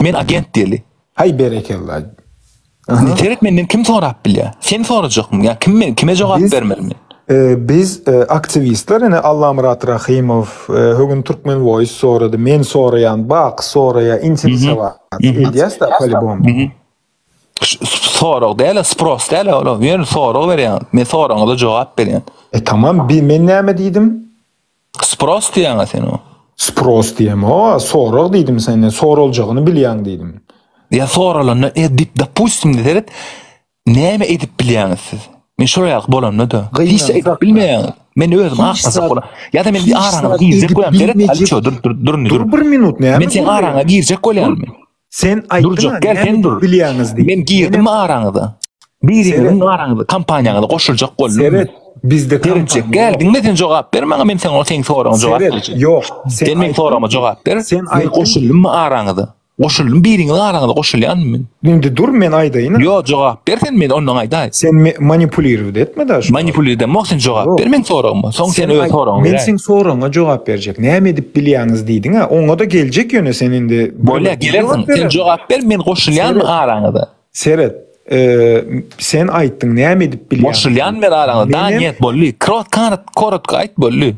Men agent diýeli. Haý berekella. Indi seret menden kim sorap bilýär? Sen sorajakmy? Ýa kim men kime jogap Biz bermeli men? e, biz e, aktiwistler ine Allamyrat Rahymow, e, Högün Türkmen Voice sorady, men soraýan, Baky soraýar, interesowat edýäs-da polibom. Sorag däl, spros däl ol. Ýöne sorag berýän. Men soragyňyza jogap berýän. E tamam, bi, men näme diýdim? Spros diýýäňä sen o. Spros diýemok, sorag diýdim senden, soraljagyny bilýäň diýdim. Ýa soralanda, e, dip, dopustim seret, näme edip bilýäňiz siz? Men şol ýaly bolanda-da, hiç zat edip bilmeýäňiz. Men özüm aklajak bolan. Ýa-da men araňyza girjek bolýan. Seret, Aliço, dur, dur, dur, dur. Dur bir minut, näme? Men seň araňa girjek bolýan men. Sen aýtdyň Durjak gel sen dur. Bilýäňiz diýip. Men girdim araňyza. Biriňiziň araňyza kompaniýaňyza goşuljak boldum. Seret, bizde kompaniýa. Gel diňle sen jogap ber maňa men seň seň soragyňa jogap berjek. Ýok. Sen meň soragyma jogap ber. Sen aýtdyň. Goşuldymmy araňyza? Goşuldym biriňiziň araňyza goşulýanmy men? Indi dur men aýdaýyn. Ýok jogap ber sen men ondan aýdaý. Sen manipulirowat etme da şu. Manipulirowat edemok sen jogap ber meň soragyma. Soň sen öz soragyňy Men seň soragyňa jogap berjek. Näme edip bilýäňiz diýdiň-ä. Oňa-da geljek ýöne sen indi. Bolýa gelersiň. Sen jogap ber men goşulýanmy araňyza? Seret. Sen aýtdyň näme edip bilýäňiz? Goşulýan men araňyza. Da niet boldy. Korotko aýt boldy.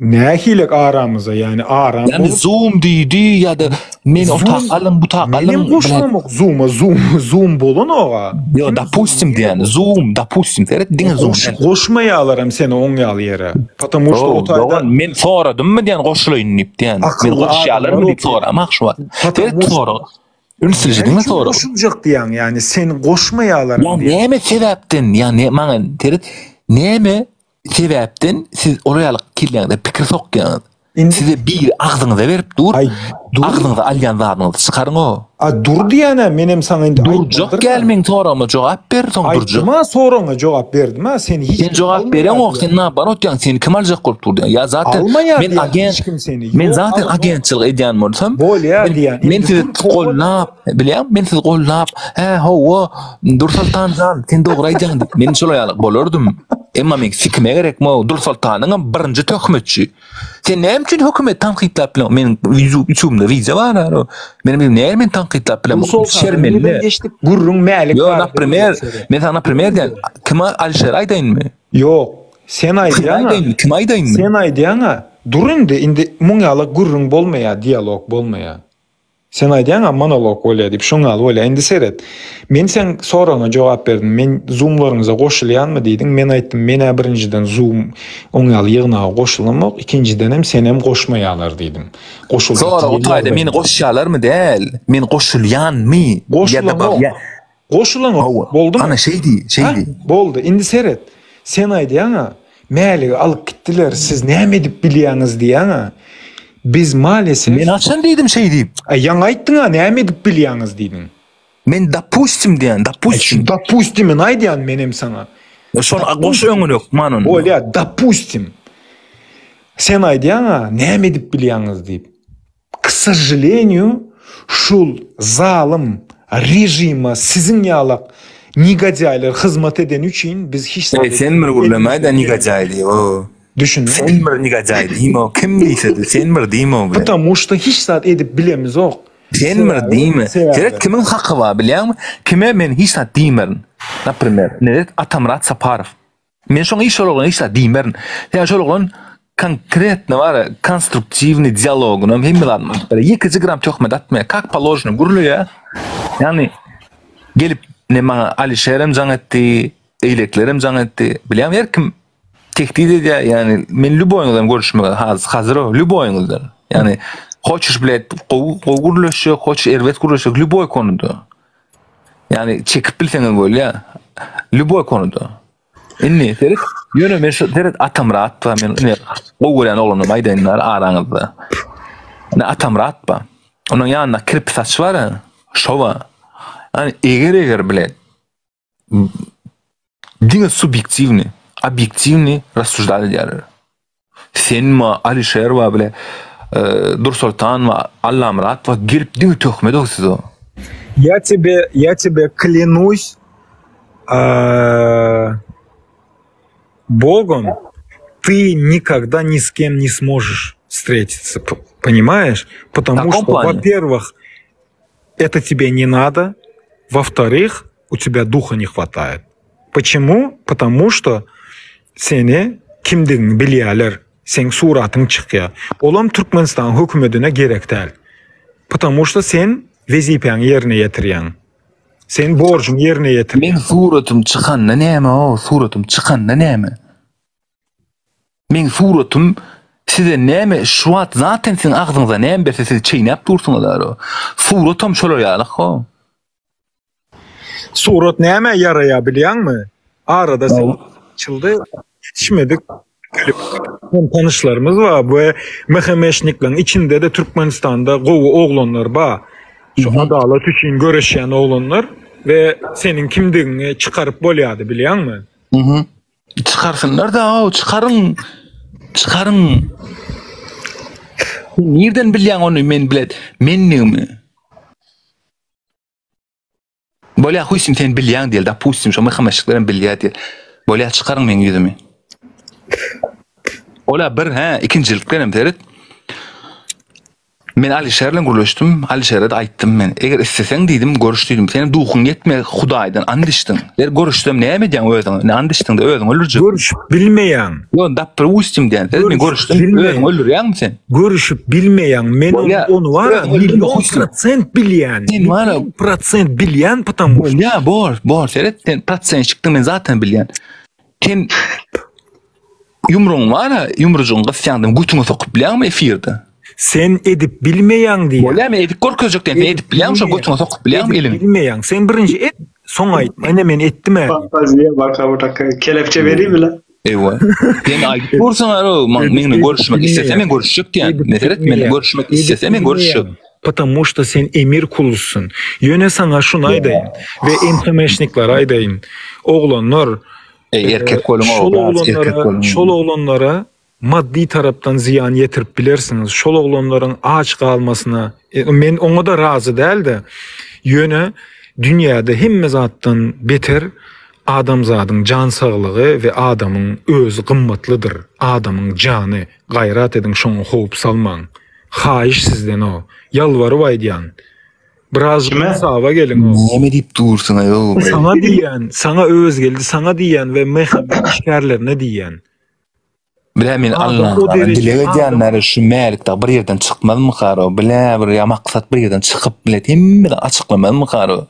Nähilek aramyza ýani aram Ýani zoom diýdi ýa-da men o tak alyň bu tak alyň. Menem goşulamok zooma zoom zoom bolanoga. Ýo dopustim diýen zoom dopustim seret diňe zoom. Goşmaýalaram seni oň ýaly ýere. Потому что o taýda men soradymmy diýen goşulaýyn diýip diýen. Men goşýalarmy diýip soramak şu wagt. Seret sorag. Ünsli diňe sorag. Goşuljak diýen ýani seni goşmaýalar. Ýa näme sebäpden ýa ne maňa seret näme sebäpden siz ol ýaly kelläňize pikir sokýaňyz. Indi Size biri agzyňyza berip dur. Aý, dur. Agzyňyza alýan zadyňyzy çykaryň o. A dur diýýän-ä, menem saňa indi Durjak aýtmadyryn-a. gel meň soragyma jogap ber, soň durjak. Aýtdym-a, soragyňa jogap berdim-a, seni hiç Sen kim jogap almaýar bereňok, diýýän. sen naobarot diýýäň, seni kim aljak bolup dur diýýän. Ýa zaten Almaýar men diýýän agent, hiç kim seni. men Ýok, zaten alanok. agentçilik edýän bolsam, Bolýar men, diýýän. men Indi sizi dur, kowal. gollap, bilýäňmi, men sizi gollap, hä, hawa, Dursoltan jan, sen dogry aýdýaň diýip, men şolar ýaly bolardym. Emma meň sikime gerekmi o Dursoltanyňam birinji töhmetçi. Sen näme üçin hökümeti tankytlap bileň? Meniň ýutubymda wideo bar o. Men bilmem näme men tankytlap bilemok. Dursoltana Şermende. nireden geçdik? Gürrüň Mälik Ýok, barada naprimer, gürrüň. men saňa naprimer diýen, kime Alişer aýdaýynmy? Ýok, sen Kime aýdýaň-a. aýdaýynmy? Kime aýdaýynmy? Sen aýdýaň-a. Dur indi, indi muň ýaly gürrüň bolmaýar, dialog bolmaýar. Sen aýdýaň-a monolog bolýar diýip, şoň ýaly bolýar. Indi seret. Men seň soragyňa jogap berdim. Men zoomlaryňyza goşulýanmy diýdiň. Men aýtdym, men-ä birinjiden zoom oň ýaly ýygnaga goşulamok, ikinjidenem senem goşmaýarlar diýdim. Goşuljak Sorag o diýen taýda meni ýagdaýym. goşýarlarmy däl, men goşulýanmy ýa-da Goşulanok. Goşulanok. Hawa. Boldumy? Ana şeý diý, şeý Hä? diý. Boldy. Indi seret. Sen aýdýaň-a, Mäligi alyp gitdiler, siz näme edip bilýäňiz diýýäň-a. Biz maalesef. Men haçan diýdim şeý diýip? A ýaňy aýtdyň-a, näme edip bilýäňiz diýdiň. Men dopustim diýýän, dopustim. Şu dopustimini aýdýan menem saňa. Şony goş öňüne hökman onda. Bolýa, dopustim. Sen aýdýaň-a, näme edip bilýäňiz diýip. K sožaleniýu şul zalym režima siziň ýalak negodýaýlar hyzmat edeni üçin biz hiç zat Eý sen bir gürlemäýdä negodýaý diýip o. Düşündiňmi? Sen bir negodýaý diýme o kim diýsede sen bir diýme o bilen. Потому что hiç zat edip bilemizok. Sen bir diýme. Seret kimiň haky bar bilýäňmi? Kime men hiç zat diýmerin. Naprimer, Neret Atamyrat Saparow. Men şoň iş şol oglan hiç zat diýmerin. Sebäbi şol oglan konkretno bar, konstruktiwnyý dialogynam hemme zadyny alyp berýär. Ýekeje gram töhmet atmaýar. Kak položeno gürleýär. Ýagny gelip ne maňa Alişerem jaň etdi, eýlekilerem jaň etdi. Bilýäňmi her kim tehdit edýär. Ýagny men lýuboýyňyzdan görüşmege hazir lýuboýyňyzdan. Ýagny hoçuş bilet gowy gowy gürleşjek, hoçuş erbet gürleşjek lýuboý konuda. Ýagny çekip bilseňiz bolýar. Lýuboý konuda. Indi seret, ýöne men şu seret Atamyrat bar, men ine gowy görýän oglanym aýdaýyn bar araňyzda. Ine Atamyrat bar. Onuň ýanynda kirpi saç bar, şo bar. Ýani eger-eger bile diňe subýektiwny, obýektiwny rassujdat edýärler. Sen bar, Alişer bar bile, Dursoltan bar, Allamyrat bar, gelip diňe töhmet ok size. Ya tebe, ya tebe klyanuсь Богом, ты никогда ни с кем не сможешь встретиться, понимаешь? Потому что, во-первых, Это тебе не надо. Во-вторых, u тебя duha ne hwataet. Почему? Потому что seni kimdigiňi bilýärler. Seň suratyň çykýar. Olam Türkmenistanyň hökümedine gerek däl. Потому что sen wezipäňi ýerine ýetirýäň. Sen borjuňy ýerine ýetirýäň. Meň suratym çykanda näme-ow, suratym çykanda näme? Meň suratym size näme şu wagt zaten siziň agzyňyza näme berse siz çeýnäp dursuňyz aro. Suratam şolar ýaly ho. Surat nämä ýaraýar bilýäňmi? Arada sen açyldy ýetişmedik hem tanyşlarymyz bar we MHM-şnikleriň içinde-de Türkmenistanda gowy oglanlar bar. Şu adalat üçin göreşýän oglanlar we seniň kimdigiňi çykaryp bolýardy bilýäňmi? Çykarsynlar da, çykaryň. Çykaryň. Nirden bilýäň ony men bilet mendigimi? Bolýa huýsim sen bilýäň diýeli, dopustim şo myhmaşyklar hem bilýär diýeli. Bolýa çykaryň meň ýüzümi. Ola bir hä, ikinjilikden hem seret. Men Alişer bilen gürleşdim. Alişere-de aýtdym men. Eger isleseň diýdim, görüş diýdim. Seniň duhuň ýetmez Hudaýdan and içdiň. Eger görüşsem näme edýäň özüňe? Ne and içdiň-de özüňi öldürjek. Görüşip bilmeýäň. Ýok, dopustim diýen. Men görüşsem özüňi öldürýäňmi sen? Görüşip bilmeýäň. Men ony bar million prosent bilýän. Sen bar prosent bilýän потому что. Bolýa, bor, bor. Seret, sen prosent çykdyň men zaten bilýän. Sen ýumrugyň bar, ýumrujygyň gysýaňda götüňe sokup bilýäňmi efirde? Sen edip bilmeýäň diýýän. Bolýa, men edip görkezjek diýen. Sen edip bilýäňmi şo götüňe sokup bilýäňmi eliňi? Bilmeýäň. Sen birinji et, soň aýt. Ine men etdim-ä. Fantaziýa bak, kelepçe bereyim la. Ewa. Sen aýdyp dursuň aro, men bilen görüşmek istese men görüşjek diýen. Meseret men görüşmek istese men görüşjek. Потому что sen emir kulusyň. Ýöne saňa şuny aýdaýyn we MHM-şniklere aýdaýyn. Oglanlar, Eý erkek boluň şol oglanlara, şol oglanlara maddy tarapdan zyýan ýetirip bilersiňiz. Şol oglanlaryň aç galmasyna men oňa-da razy däl-de. Ýöne dünýäde hemme zatdan beter Adamzadyň jan saglygy we adamyň özi gymmatlydyr. Adamyň jany. Gaýrat ediň şoňa howp salmaň. Haýyş sizden o. Ýalbaryp aýdýan. Birazjyk ynsaba geliň o. Näme diýip dursuň aý o. Saňa diýýän, saňa Öwezgeldi saňa diýýän we MHB işgärlerine diýýän. Bilä men Alladan dileg edýänler şu Mälik dagy bir ýerden çykmazmykar o bilä bir ýa maksat bir ýerden çykyp bilet hemmeden açyklamazmykar o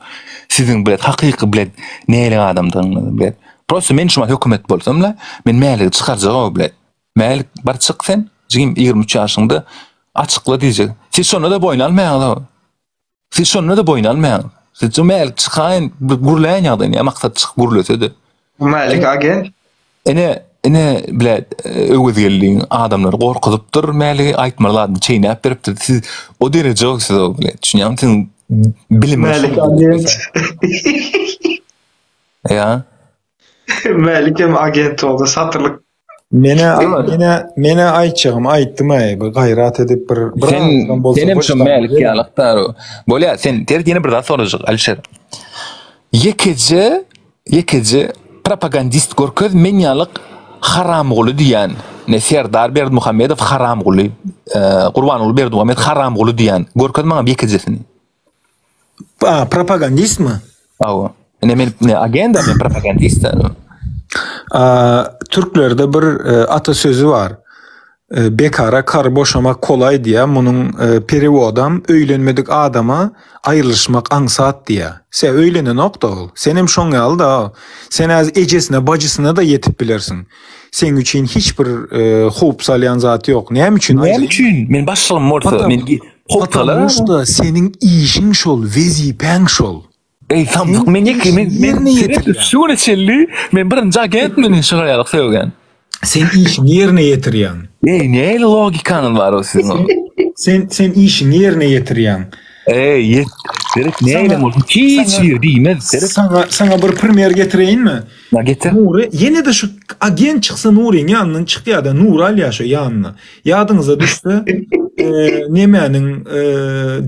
siziň bilet hakyky bilet nälik adamdygyňyzy bilet prosta men şuma hökümet bolsam la men Mäligi çykarjak o bilet Mälik bar çyk sen jigim 23 ýaşyňda açykla diýjek siz şonda-da boýun almaýaňyz o Siz şonda-da boýun almaýaňyz. Siz şu Mälik çykaýyn, bir gürläýin ýagdaýyny, ýa maksat çykyp gürlese-de. Mälik agent. Ine, ine bile Öwezgeldiň adamlary gorkuzypdyr Mäligi, aýtmaly zadyny çeýnäp beripdir. Siz o dereje ýok siz o bile. Düşünýäňmi? Siziň bilimiňiz Mälik agent. Ýa. Mälik hem agent boldy, satyrlyk. Menä menä menä aýtjagymy aýtdym-aý, bir gaýrat edip bir bir Sen azdan bolsa senem şu wyždanyňa Mälik geliň. ýalyk daro. Bolýa, sen Seret ýene bir zat sorajak Alişer. Ýekeje ýekeje propagandist görkez men ýalyk Haramguly diýýän. Ne Serdar Berdimuhamedow Haramguly, Gurbanguly Berdimuhamedow Haramguly diýýän. Görkez maňa ýekejesini. A, propagandistmi? Hawa. Ine men ne agenda men propagandist. A, türklerde bir e, atasözi bar. E, bekara kar boşamak kolaý diýä, munuň e, perewodam öýlenmedik adama aýrylyşmak aňsat diýä. Se öýlenenok-da ol. Senem şoň ýaly-da. Sen häzir ejesine, bajysyna-da ýetip bilersiň. Seň üçin hiç bir e, howp salýan zat ýok. Näme üçin? Näme üçin? Men başlygym bolsa, men Потому что seniň işiň şol, wezipäň şol. Eý samsyk men ýeke men men şu güne çenli men birinji agent men şolar ýaly sögýän. Sen işiňi ýerine ýetirýäň. Eý nähili logikaňyz bar o siziň? Sen sen işiňi ýerine ýetirýäň. Eý ýet seret nähili bolsun hiç bir diýmez seret. Saňa saňa bir primer getireýinmi? Na getir. Nury ýene-de şu agent çyksa Nuryň ýanyndan çykýar-da, Nury alýar şo ýanyna. Ýadyňyza düşse, e, nemäniň e,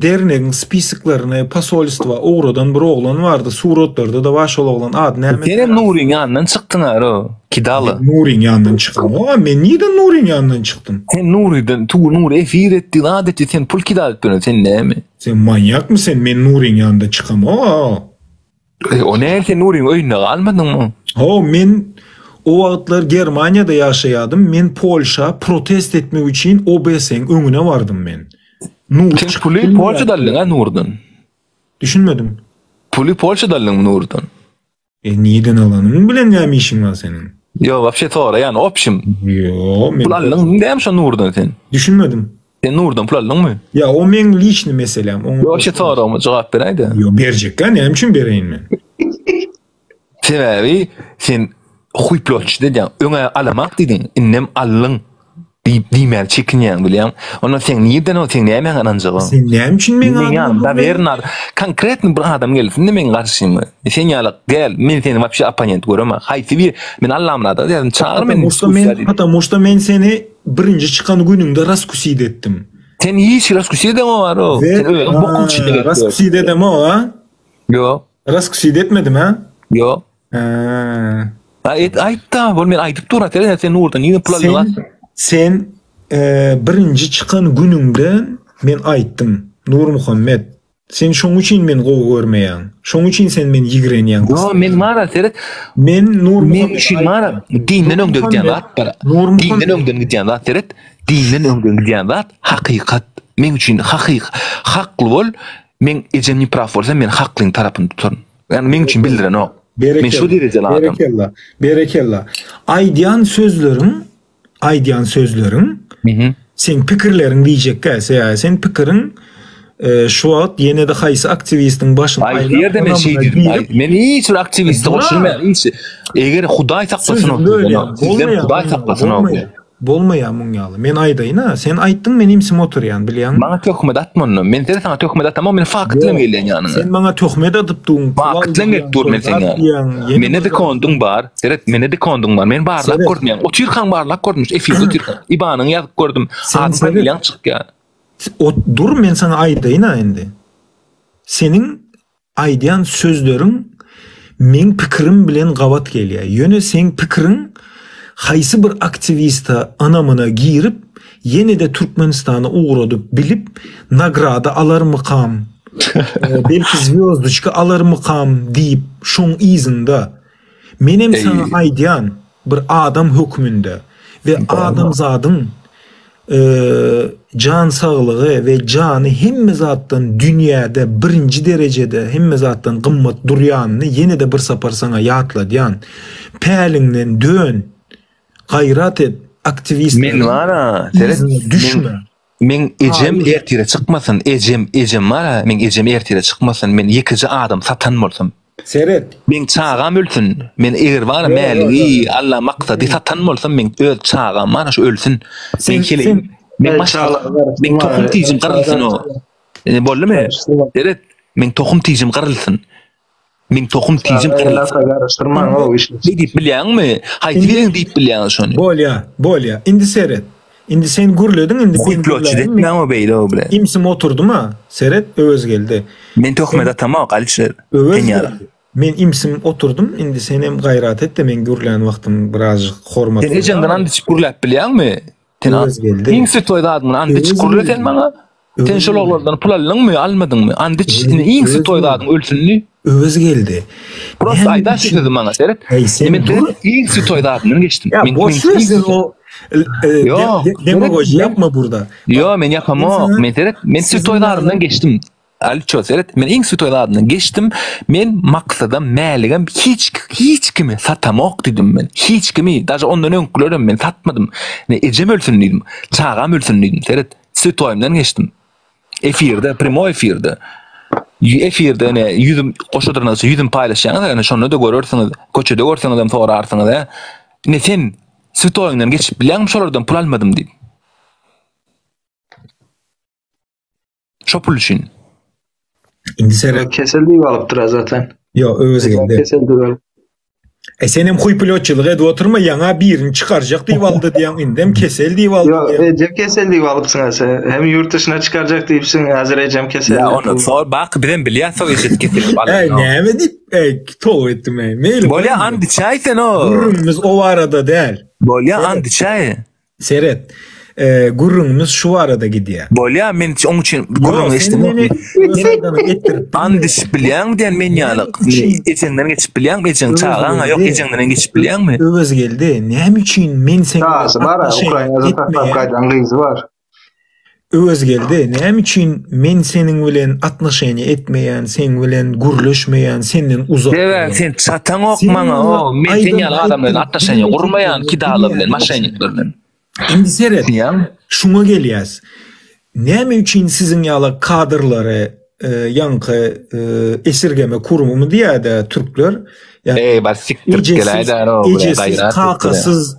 dernegiň spisiklerini posolstwa ugradan bir oglan bardy, suratlarda-da bar şol oglan ady näme? Sen hem Nuryň ýanyndan çykdyň aro, Kidaly. Nuryň ýanyndan çykdym. O, men nireden Nuryň ýanyndan çykdym? Sen Nurydan, tu Nury efir etdi, zat etdi, sen pul kidal etdiň, sen näme? Sen manýakmy sen? Men Nuryň ýanynda çykamok. E, o näme sen Nuryň öýünde galmadyňmy? Ho, men o wagtlar Germaniýada ýaşaýadym. Men Polşa protest etmek üçin OBS-iň öňüne bardym men. Nur sen puly Polşada aldyň ha Nurdan? Düşünmedim. Puly Polşada aldyňmy Nurdan? E nirden alanyň bilen näme işiň bar seniň? Ýok, wapşe soraýan, opşim. Ýok, men Pul aldyň dämi şo Nurdan sen? Düşünmedim. Sen Nurdan pul aldyňmy? Ýa o meň liçny meselem. Oňa Ýok, şe soragyma jogap beräýdä. Ýok, berjekkä näme üçin bereýin men? Sebäbi sen huýplotçy diýýäň, öňe alamak diýdiň, indem aldyň. Diýip diýmäge çekinýäň bilýäň. Onda seň nirden o seň nämäňe ynanjagyň? Sen näme üçin meň adyma ýanymda berin ad. Konkretny bir adam gelsin-de meň garşyma. Sen ýaly gel, men seni wapşe opponent göremok. Haýsy bir men Allamyrada diýdim, çagyr meni diskussiýa diýdim. Потому что men seni birinji çykan günüňde raskusit etdim. Sen hiç raskusit edemok aro. Sen özüň bokuň içinde gezip ýörsüň. Raskusit edemok a? Ýok. Raskusit etmedim a? Ýok. Ha. Et aýtda, bol men aýdyp dur, sen sen Nurdan ýene pul aldyň. Sen e, birinji çykan günüňde men aýtdym, Nurmuhammet, sen şoň üçin men gowy görmeýäň. Şoň üçin sen meni ýigrenýäň. Ýo, men mara seret. Men Nurmuhammet men üçin mara dinden öňde gidýän zat bar. Dinden öňden gidýän zat seret. Dinden öňden gidýän zat hakykat. Men üçin hakyk hakly bol. Men ejem ne praw bolsa men haklyň tarapyny tutaryn. Ýani meň üçin bildirenok. Men şu derejeli adam. Berekella. Berekella. Aýdýan sözleriň, aýdýan sözleriň seň pikirleriň diýjekkä, sen pikiriň e, şu wagt ýene-de haýsy aktiwistiň başyny aýlap. Aýdýar-da men şeý diýdim. Men hiç bir aktiwiste goşulmaýan hiç. Eger Hudaý saklasyn o. Sizden Hudaý saklasyn o. Bolmaýar muň ýaly. Men aýdaýyn-a, sen aýtdyň men imsim oturýan, bilýäňmi? Maňa töhmet atma onda. Men seni saňa töhmet atamok, men fakt bilen gelýän ýanyňa. Sen maňa töhmet atyp duň. Fakt bilen gelip dur men seň ýanyňa. Mende dekondyň bar. Seret, mende dekondyň bar. Men barlap gördüm ýaňy. Otyrkaň barlap gördüm, şu efirde otyrkaň. Ibanyňy ýazyp gördüm. Adyň familiýaň çykýar. Ot dur men saňa aýdaýyn-a indi. Seniň Aýdýan sözleriň meň pikirim bilen gabat gelýär. Ýöne seň pikiriň haýsy bir aktiwista ynamyna girip, ýene-de Türkmenistana ugradyp bilip, nagrada alarmykam, belki zwýozdoçka alarmykam diýip şoň yzynda. Menem saňa aýdýan bir adam hökmünde we adamzadyň jan saglygy we jany hemme zatdan dünýäde birinji derejede hemme zatdan gymmat durýanyny ýene-de bir sapar saňa ýatladýan. Päliňden dön. Gaýrat et, aktiwistleriň Men bar-a, seret, yzyna düşme. Meň ejem ertire çykmasyn, ejem, ejem bar-a, meň ejem ertire çykmasyn, men ýekeje adam satan bolsam. Seret. Meň çagam ölsün. Men eger bar-a Mäligi, Alla maksady satan bolsam, meň öz çagam bar-a şu ölsün. Meň heleýim, meň maşgalam, meň tohum tijim gyrylsyn o. Boldumy? Seret, meň tohum tijim gyrylsyn. Meň tohum tijim gyrylsyn. Garyşdyrmaň o işi. Şeý diýip bilýäňmi? Haýsy biriň diýip bilýäňiz şony? Bolýa, bolýa. Indi seret. Indi sen gürlediň, indi men gürläýin. Etmäň o beýle o bilen. Imsim oturdym-a. Seret, Öwezgeldi. Men töhmet atamok, Alişer. Öwez geldi. Men imsim oturdym, indi senem gaýrat et-de men gürlän wagtym birazjyk hormat Sen ejeňden and içip gürläp bilýäňmi? Sen Öwezgeldi. Iň swetoý zadyňdan and içip gürle sen maňa. Sen şol oglandan pul aldyňmy, almadyňmy? And iç, indi iň swetoý zadyň ölsünmi? Öwezgeldi. Prosta aýda şu sözi maňa seret. Eý, sen Men iň swetoý zadymdan geçdim. Ya boş ver sen o Ýok, demagoji ýapma burada. Ýok, men ýapamok. Men seret, men swetoý zadymdan geçdim. Alço seret, men iň swetoý zadymdan geçdim. Men maksadam, mäligem hiç hiç kimi satamok diýdim men. Hiç kimi, daže ondan öňkülerem men satmadym. Ne ejem ölsün diýdim, çagam ölsün diýdim. Seret, swetoýymdan geçdim. Efirde, primoý efirde. Efirde ne ýüzüm goşa dyrnakça ýüzüm paýlaşýaňyz, ýöne şonda-da görersiňiz, köçede görseňiz hem sorarsyňyz, hä? Ne sen swetoýyňdan geçip bilýäňmi şolardan pul almadym diýip. Şo pul üçin. Indi seret. Kesel diýip alypdyr zaten. Ýok, Öwez geldi. Kesel diýip. E senem huýpilotçylyk edip oturma, ýaňa birini çykarjak diýip aldy diýýäň, indem kesel diýip aldy Ýok, diýýäň. ejem kesel diýip alypsyň sen. Hem ýurt dyşyna çykarjak diýipsiň, häzir ejem kesel Ýa diýip. ony sor bak bizem bilýäs o ejet kesel diýip Äý, alanyny. näme diýip, äý, toba etdim äý. Meýli, Bolýa goýma. and içäý sen o. Gürrüňimiz o barada däl. Bolýa Seret. and içäý. Seret, gürrüňimiz şu barada gidýär. Bolýa, men oň üçin gürrüň eşitdim. And içip bilýäňmi diýen men ýaly. Ejeňden geçip bilýäňmi? Ejeň çagaňa ýok, ejeňden geçip bilýäňmi? Öwezgeldi, näme üçin men seň Çagasy bar, Ukrainada saklap gaýdan gyzy bar. Öwezgeldi, näme üçin men seniň bilen atnoşeniýa etmeýän, seň bilen gürleşmeýän, senden uzak Sebäbi sen çataňok maňa, o, men sen ýaly adam bilen atnoşeniýa gurmaýan, kidala bilen, moşennikler bilen. Indi seret, şuňa gelýäs. Näme üçin siziň ýaly kadrlary ýaňky esirgeme kurumymy diýýär-de türkler. Eý, bar sikdirip geläýdä-ow, ejesiz, kakasyz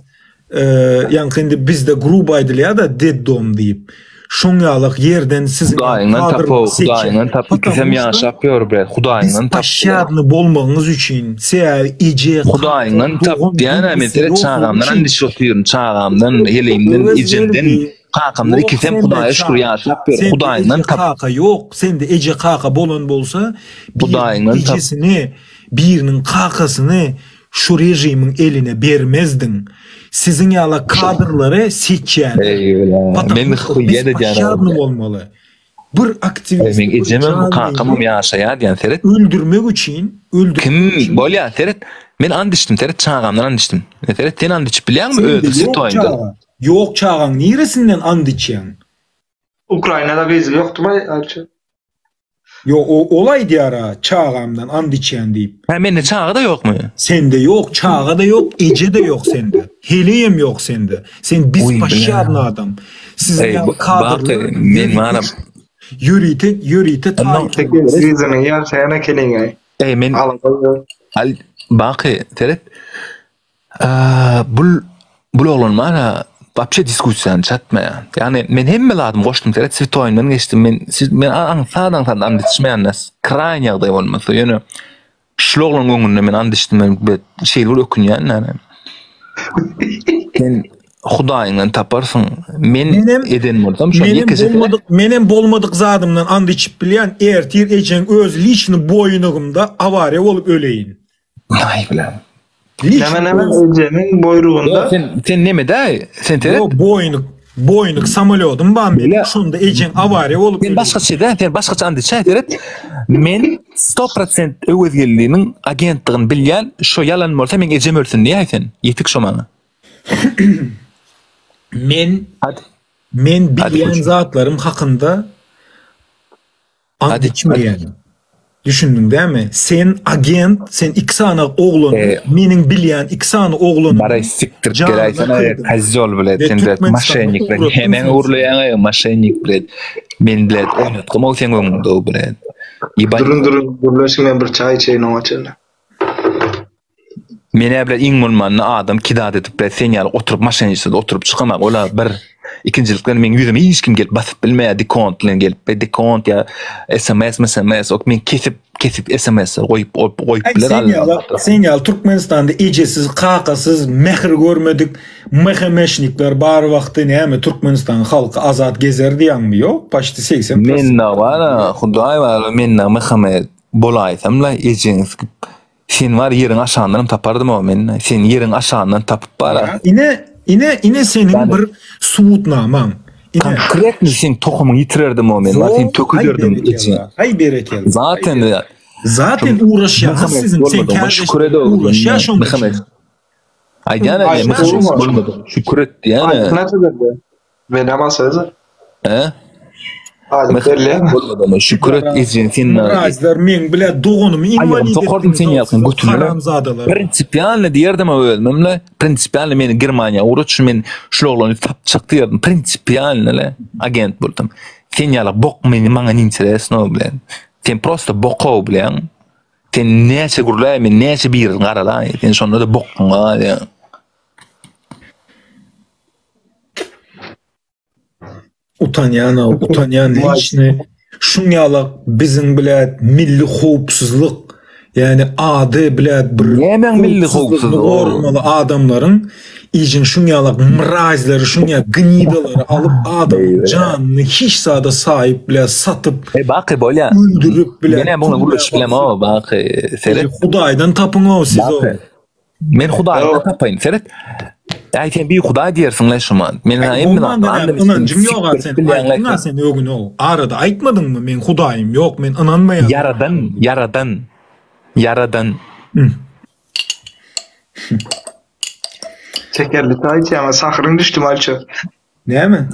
Ýaňky indi bizde grubo aýdylýar-da deddom diýip. Şoň ýalak ýerden siziň Hudaýyňdan tap o, Hudaýyňdan tap. Ikisem ýaşap ýör bre, Hudaýyňdan tap. Bespoşadny bolmagyňyz üçin, sebäbi eje, Hudaýyňdan tap diýýän-ä men seret çagamdan and içip otyryn, çagamdan, heleýimden, ejemden, kakamdan ikisem Hudaýa şükür ýaşap ýör. Hudaýyňdan tap. Kaka ýok, sende eje kaka bolan bolsa, Hudaýyňdan tap. Ejesini, biriniň kakasyny Şu režimiň eline bermezdiň. Siziň ýala kadrlary seçýäler. Men huýýa edýän Bespoşadny bolmaly. Bir aktiwist. Meň ejemem kakamam ýaşaýar diýen seret. Öldürmek üçin, öldürmek Kim bolýar seret. Men and içdim seret çagamdan and içdim. Seret sen and içip bilýäňmi öz svetoýyňdan? Ýok çagaň niresinden and içýäň? Ukrainada gyzy ýokdymy Alçy? Ýok, o ol aýdýar-a, çagamdan and içýän diýip. Hä, mende çaga-da ýokmy? Sende ýok, çaga-da ýok, eje-de ýok sende. Heleýem ýok sende. Sen bespoşadny adam. Siziň ýaly kadrlar men bara ýörite ýörite taýýar. Yzyny ýaşaýan ekeniň-aý. Eý, men Al, Baky, seret. Bul bul oglan bar-a, wapşe diskussiýany çatmaýar. Ýagny men hemme zadymy goşdum, seret switoýyndan geçdim. Men siz men aňsat aňsat and içmeýän kraýn ýagdaý bolmasa, ýöne şul oglanyň öňünde men and içdim, men şeýle bir ökünýän ýagny. Sen Hudaýyňdan taparsyň. Men eden bolsam şony ýekeje bolmadyk, menem bolmadyk zadymdan and içip bilýän, ertir ejeň öz liçny boýnugymda awariýa bolup öleýin. Aý bilen. Näme näme ejemiň boýrugynda. Sen sen neme däý? Sen seret. Ýok, boýnuk, boýnuk samolýodym bar meniň. Şonda ejeň awariýa bolup. Sen başgaça däý, sen başgaça and içäý seret. Men 100% Öwezgeldiniň agentdigini bilýän, şo ýalan bolsa meň ejem ölsün diýäý sen. Ýetik şo maňa. Men men bilýän zatlarym hakynda Ant içmeýän. Düşündiň dämi? Sen agent, sen iki sany oglany, meniň bilýän iki sany oglanymy Baraý sikdirip geläýsene, kozýol bilet, sen bilet moşennik bilet, hemen urlaýaň moşennik bilet. Men bilet oýnatgym ol seň öňüňde bilet. Durun durun gürleşiň men bir çaý içeýin oňa çenli. Menä bile iň bolmanda adam kidat edip bile sen ýaly oturyp maşenişde oturyp çykamak ola bir ikinjilikden meň ýüzüme hiç kim gelip basyp bilmeýär dekont bilen gelip be dekont ýa sms sms ok men kesip kesip sms goýup goýup biler sen ýaly sen ýaly Türkmenistanda ejesiz kakasyz mähir görmedik mhmşnikler bar wagty näme Türkmenistanyň halky azat gezer diýýäňmi ýok paçti 80 Men bar hudaý bar men mhme bolaýsam la ejeňi sikip Sen bar ýeriň aşagyndanam tapardym-ow men. Seni ýeriň aşagyndan tapyp bar-a. Ine, ine, ine seniň bir subutnamaň. Ine. Konkretno seň tohumyňy ýitirerdim-ow men. Bar seni töküderdim eje. Haý berekella. Zaten Zaten uğraşýaňyz siziň sen kärdeşiň uğraşýar şoň üçin. Aýdýan ä bolmadyk. Şükür et diýýän. Näçe berdi? Menem alsaýda. He? Aýlyk berilýärmi? Bolmadygyna şükür et ejeň sen Mrazlar meň bile doganymy inwalid Sokardım sen ýalkyn götüne. Haramzadalar. Prinsipialny diýerdim özümle. Prinsipialny meni Germaniýa ugrat şu men şul oglany tapjak diýerdim. Prinsipialny le agent boldum. Sen ýaly bok meni maňa ne interesno bilen. Sen prosto bokow bilen. Sen näçe gürläý men näçe birini garalaý. Sen şonda-da bokduň galýaň. Utanýan utanýan liçni şuň ýalak biziň bile milli howpsuzlyk. Ýani ady blät bir Nämäň milli howpsuzlygyny howpsuzlygy? goramaly adamlaryň işin şuň ýalak mrazleri şuň ýa gnidalary alyp adamyň janyny hiç zada saýyp blät satyp Eý Baky bolýa. öldürip blät Menem muňa gürleşip bilemok Baky. Seret. Hudaýdan tapyň-ow siz-ow. Baky. Men Hudaýdan tapaýyn. Seret. Äý sen bir Hudaý diýersiň-le şumat. Men saňa hemme Bolman zat näme andym ynanjym ýok-a sen aýtdyň-a sen ögün-ow. Arada aýtmadyňmy meň Hudaýym ýok men ynanmaýan. Ýaradan, ýaradan, ýaradan. Şekerli çaý içýäňä sahyryň düşdümi Alço? Näme?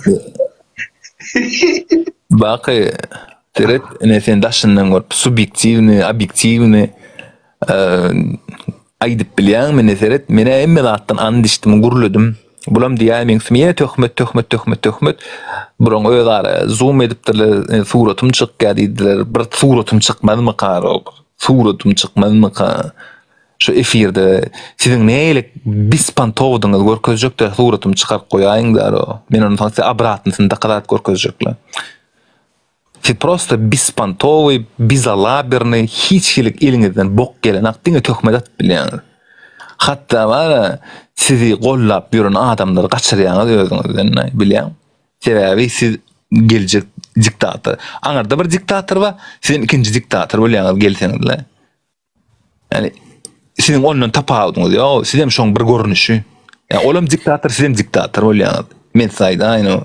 Baky, seret, ine sen daşyndan görüp subýektiwny, obýektiwny aýdyp bilýäňmi ine seret, men-ä hemme zatdan and içdim, gürledim. Bulam diýýär meň üstüme ýene töhmet, töhmet, töhmet, töhmet. Bulaň özara zoom edipdirler, suratym çykýar diýdiler. Bir suratym çykmazmyka, suratym çykmazmyka? Şu efirde siziň nähili bespontowdygyňyzy görkezjekler suratymy çykaryp goýaýyň daro. Men ondan soň size obratnysyny dokadat görkezjekler. Siz prosta bespontowy, bezalabernyý, hiç hili eliňizden bok gelenak, diňe töhmet atyp bilýäňiz. Hatda bara sizi gollap ýören adamlary gaçyrýaňyz özüňizden, bilýäňmi? Sebäbi siz geljek diktator. Aňyrda bir diktator bar, sizem ikinji diktator bolýaňyz gelseňizle. Ýani siziň ondan tapawudyňyz ýok. Siz hem şoň bir görnüşi. Ýa olam diktator, siz hem diktator bolýaňyz. Men size aýdaýyn o.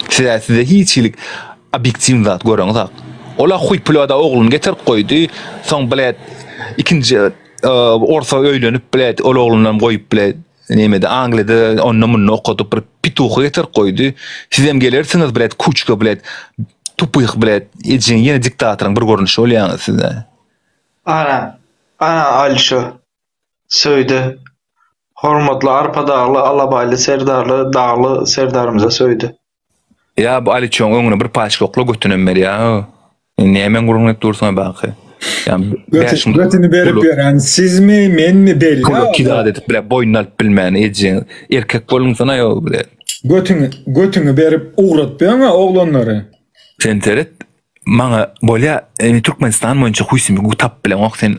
Size size hiç hili obýektiw zat göreňizok. Ola huý pulada ogluny getirip goýdy. Soň bilet ikinji e, orsa öýlenip bilet ol oglundan goýup bilet nemede Angliýada onda munda okadyp bir pituhy getirip goýdy. Siz hem gelersiňiz bilet kuçka bilet tupyh bilet ejeň ýene diktatoryň bir görnüşi bolýaňyz size. Ana, ana Alşo. Söýdi. Hormatly Arkadagly Alabaýly Serdarly Dagly Serdarymyza söýdi. Ýa bu Aliçoň öňüne bir paçka okla götünem berýä. Näme gürrüň edip dursuň baky? Ýa götüni berip ýören sizmi, menmi belli. Pula kidat edip bile boýnuna alyp bilmän ejeň. Erkek bolunsyna ýok bile. Götüňi götüňi berip ugratmaýaňa oglanlary. Sen seret maňa bolýa indi Türkmenistan boýunça huýsymy tap bileňok sen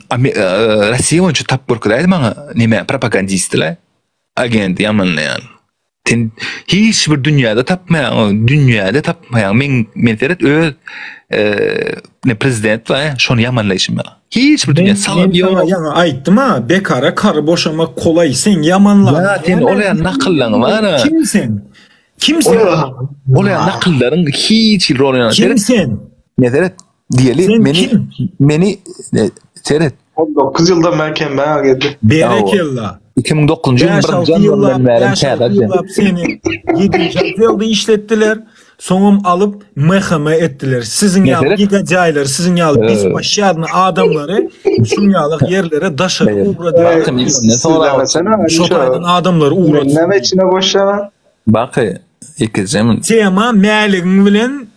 Russiýa boýunça tap görkezäý maňa neme propagandistile agent ýamanlaýan. Sen hiç bir dünýäde tapmaýaň, dünýäde tapmaýaň. Men men seret öz ne prezident bar, şony ýamanlaýşym ýa. Hiç bir dünýä salam ýok. Ýaňy aýtdym-a, bekara kary boşamak kolaý, sen ýamanla. Ýa sen ol ýa nakyllaň bar. Kim sen? Kim sen? Ol ýa nakyllaryň hiç hili rol oýnamaýar. Kim sen? Ne seret? Diýeli meni meni seret. 19 ýyldan bäri kembagal geldi. Berekella. 2009-njy ýylyň birinji ýanwaryndan bäri täze ýyllap seni 7-nji aprelde işletdiler. Soňam alyp MHM etdiler. Siziň ýaly negodaýlar, siziň ýaly bespoşýadny adamlary şuň ýaly ýerlere daşary ugradylar. Şo taýdan adamlary ugradylar. Näme içine goşýaň? Baky ikijem. Tema Mäligiň bilen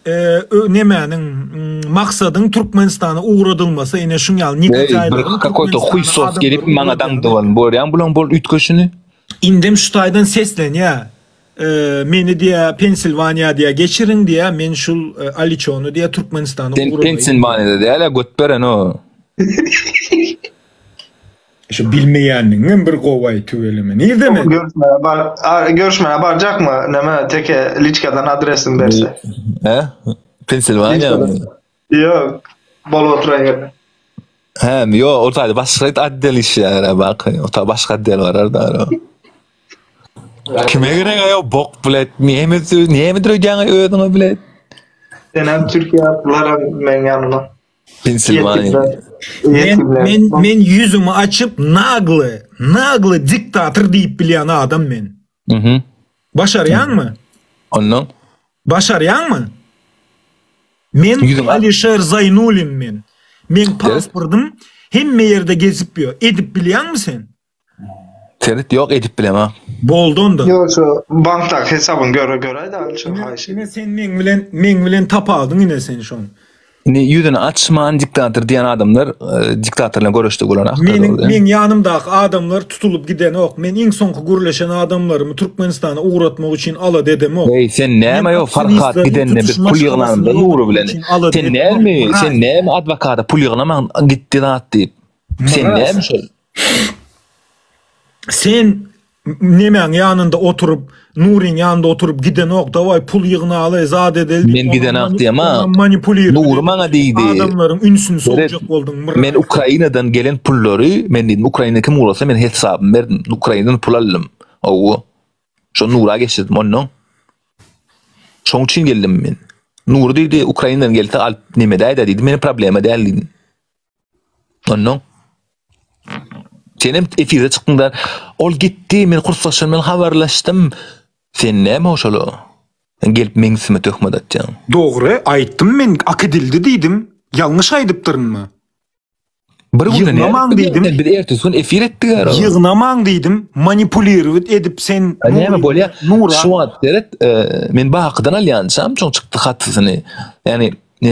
nemäniň Maksadyň Türkmenistana ugradylmasy ine şuň ýaly Eý bir kakoýto huýsos gelip maňa daňdyban görýäň bulaň bol üýtgeşini. Indem şu taýdan seslenýä meni diýä Pensilwaniýa diýä geçiriň diýä men şul Aliçony diýä Türkmenistana Sen ugradaýyn. Pensilwaniýada däl-ä göt beren o. Şu bilmeýänligiňem bir gowaý tüweleme. Nirde men? Görüşmäge bar, görüşmäge barjakmy? Näme teke liçkadan adresini berse. He? Pensilwaniýa. Ýok, bolup oturan ýerde. He, ýok, o taýda başga otdel işleýär bak. O taýda başga otdel bar da. Kime gerek aýo bok bilet, näme nämedir öýdýäň özüňe bilet. Senem Türkiýe atdylar meň ýanyma. Pensilwaniýa. Men men men ýüzümi açyp nagly, nagly diktator diýip bilýän adam men. Mhm. Başarýaňmy? Ondan? Başarýaňmy? Men Alişer Zaýnulin men. Meň pasportym hemme ýerde gezip ýör. Edip bilýäňmi sen? Seret ýok edip bilemok. Boldy onda. Ýok şu bankdaky hesabyňy göre göräýdä şu haýyş. Ine sen meň bilen meň bilen tapaldyň ine sen şoň. Indi ýüzüni açman diktator diýen adamlar diktator bilen göreşde bolan akda Meniň meň ýanymdaky adamlar tutulyp gidenok. Men iň soňky gürleşen adamlarymy Türkmenistana ugratmak üçin alada edemok. Eý sen näme ýok Farhat gidende biz pul ýygnanymyzda Nury bilen. Sen näme sen näme adwokata pul ýygnaman gitdi zat diýip. Sen näme şol? Sen nemäň ýanynda oturyp, Nuryň ýanynda oturyp gidenok, dawaý pul ýygnaly, zat edeli diýip. Men gidenak diýema. Manipulirowat. Nury maňa diýdi. Adamlaryň ünsüni sowjak bolduň. Men Ukrainadan gelen pullary, men diýdim, Ukraina kim ugrasa men hesabymy berdim. Ukrainadan pul aldym. Hawa. Şo Nura geçirdim ondan. Şoň üçin geldim men. Nury diýdi, Ukrainadan gelse alyp nemedäýdä diýdi, meni problema däl diýdim. Ondan Senem efire çykdyňda ol gitdi, men kursdaşlarym bilen habarlaşdym. Sen näme şola? Sen gelip meň üstüme töhmet atýaň. Dogry aýtdym men akidildi diýdim. Ýalňyş aýdypdyrynmy? Bir günde Ýygnamaň diýdim. Biz ertesi gün efir etdik ara. Ýygnamaň diýdim. Manipulirowat edip sen Näme bolýar? Nura. Şu wagt seret, e, men Bakydan alýançam, çoň çykdy hatysyny. Ýani e,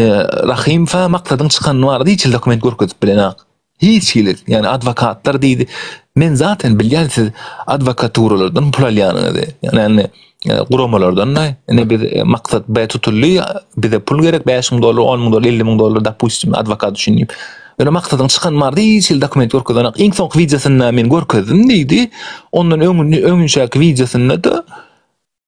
Rahymowa maksadyň çykanyny barada hiç hili dokument görkezip bilenak. Hiç hili, ýani adwokatlar diýdi. Men zaten bilýän siz adwokaturalardan pul alýanyňyzy. Ýani e, guramalardan da ine biz e, maksat B tutuldy, bize pul gerek 5000 dollar, 10 müň dollar, 50 müň dollar dopustim adwokat üçin diýip. Ýöne maksadyň çykan bardy, hiç hili dokument görkezenak. Iň soňky wideosynda men görkezdim diýdi. Ondan öňünde öňünçäki wideosynda da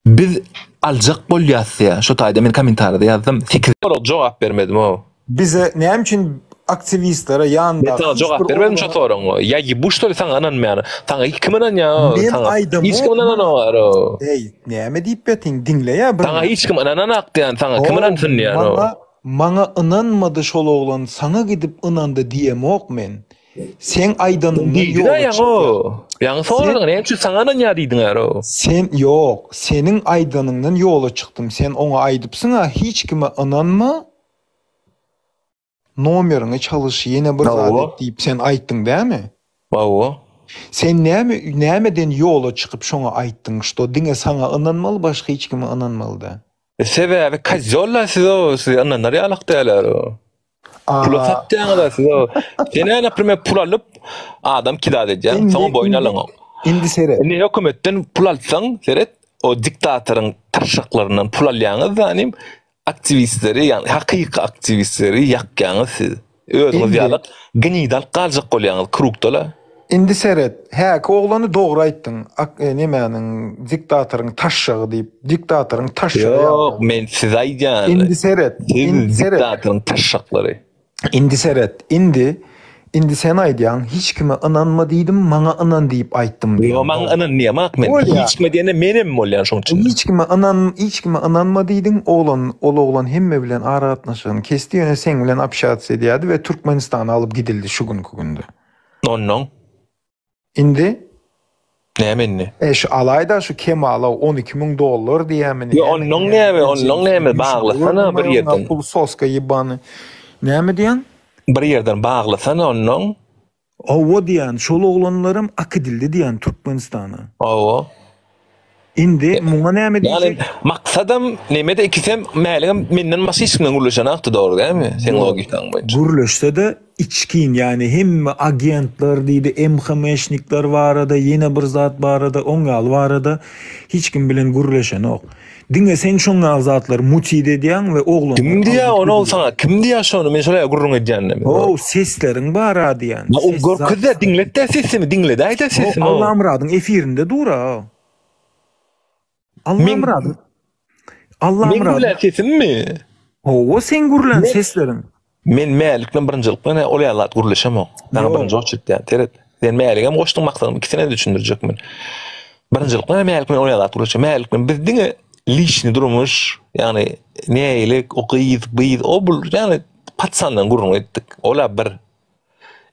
biz aljak bolýas diýä. Şo taýda men kommentariýada ýazdym. 8 Soraga jogap bermedim o. Bize näme üçin aktiwistlere ýandaky Men saňa jogap bermedim şo soragyňa. Ýa ýebu ştoly saňa ynanmaýan. Saňa kim ynanýa? Men aýdamok. Hiç kim ynananok. Eý, näme diýip ýatyň, diňleýä bir. Saňa hiç kim ynananak diýän, saňa kim ynansyn diýän. Maňa maňa ynanmady şol oglan, saňa gidip ynandy diýemok men. Seň aýdanyňdan ýola çykýan. Ýaňy soradyň, näme üçin saňa ynanýar diýdiň aro. Sen ýok, seniň aýdanyňdan ýola çykdym. Sen oňa aýdypsyň-a hiç kime ynanma, nomeriňi çalyş, ýene bir zat et diýip sen aýtdyň dämi? Hawa. Sen näme nämeden ýola çykyp şoňa aýtdyň, şto diňe saňa ynanmaly başga hiç kime ynanmaly däl. Sebäbi kozýolla siz o siz ynanar ýalak däl aro. Pula satýaňyz siz o. Sen naprimer pul alyp adam kidat edýäň, soňa boýun alaňok. Indi seret. Indi hökümetden pul alsaň, seret, o diktatoryň taşşaklaryndan pul alýaňyz zanim aktiwistleri, ýagny hakyky aktiwistleri ýakýaňyz siz. Özüňiz ýalak gnida alyp galjak bolýaňyz krugda-la. Indi seret, häki oglany dogry aýtdyň, ak nemäniň diktatoryň taşşagy diýip, diktatoryň taşşagy ýaly. Ýok, men size aýdýan. Indi seret, indi seret. Diktatoryň taşşaklary. Indi seret, indi, indi sen aýdýaň, hiç kime ynanma diýdim, maňa ynan diýip aýtdym diýýäň. Ýok, maňa ynan diýemok men. Hiç kime diýende menem bolýan şoň içinde. Hiç kime ynan, hiç kime ynanma diýdiň, oglan, ol oglan hemme bilen aragatnaşygyny kesdi, ýöne seň bilen общаться edýärdi we Türkmenistana alyp gidildi şu günki günde. Onnoň? Indi? Näme indi? E şu alaýda şu Kemala 12 müň dollar diýýämi? Ýa onnoň näme, onnoň näme baglasana bir ýerden. Pul soska ýebany. Näme diýýäň? Bir ýerden baglasana onnoň. Hawa diýýän, şol oglanlaram akidildi diýýän Türkmenistana. Hawa. Indi muňa näme diýjek? Ýagny maksadam nemede ikisem Mäligem menden başga hiç kimden gürleşenakdy dogry dälmi seň logikaň boýunça. Gürleşsede içgin ýagny hemme agentler diýdi MHM-şnikler barada ýene bir zat barada oň ýaly barada hiç kim bilen gürleşenok. Diňe sen şoň ýaly zatlary mutit edýäň we oglanlar Kim diýýär ony ol saňa kim diýýär şony men şol ýaly gürrüň edýände. How sesleriň bara diýýän. O görkezde diňletde sesimi diňledäýdä sesimi. Allamyradyň efirinde dur-a. Allamyradyň Allamyradyň. Men gürlän sesimmi? Hawa seň gürlän sesleriň. Men Mälik bilen birinjilik bilen ol ýaly zat gürleşemok. Saňa birinji oçert diýýän. Seret. Sen Mäligem goşduň maksadymy ikisine düşündirjek men. Birinjilik bilen Mälik bilen ol ýaly zat gürleşem. Mälik bilen biz diňe liçni durmuş, ýagny nägilik, o gyz, gyz, o bul, ýagny patsandan gürrüň etdik. Ola bir.